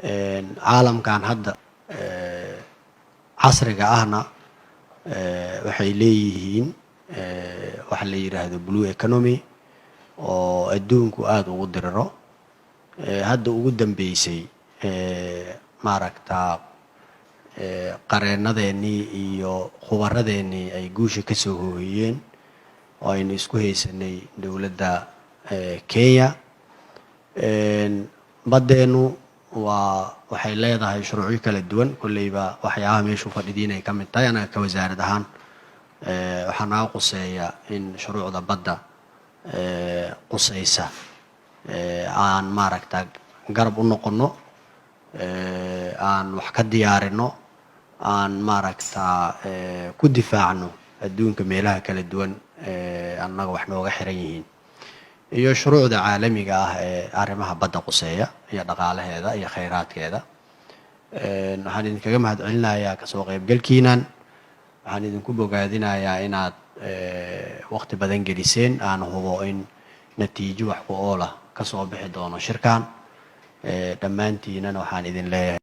Caalamkan hadda casriga ahna waxay leeyihiin waxa la yidhaahdo blue economy oo adduunku aada ugu diriro. Hadda ugu dambeysay, maaragta, qareenadeennii iyo khubaradeenii ay guusha ka soo hoohiyeen oo aynu isku haysanay dowladda Kenya. Baddeennu waa waxay leedahay shuruucyo kala duwan. Kolleyba waxyaabaha meeshu fadhidiin ay ka mid tahay. Anaga ka wasaarad ahaan waxaa naga quseeya in shuruucda badda qusaysa aan, maaragta, garab u noqono, aan wax ka diyaarino, aan, maaragta, ku difaacno adduunka meelaha kala duwan annaga wax nooga xiran yihiin iyo shuruucda caalamiga ah ee arrimaha badda quseeya iyo dhaqaalaheeda iyo khayraadkeeda. Waxaan idinkaga mahad celinayaa kasoo qaybgalkiinan. Waxaan idinku bogaadinayaa inaad waqti badan geliseen. Aan hubo in natiijo wax ku ool ah kasoo bixi doono shirkan. Dhammaantiinana waxaan idin leeyahay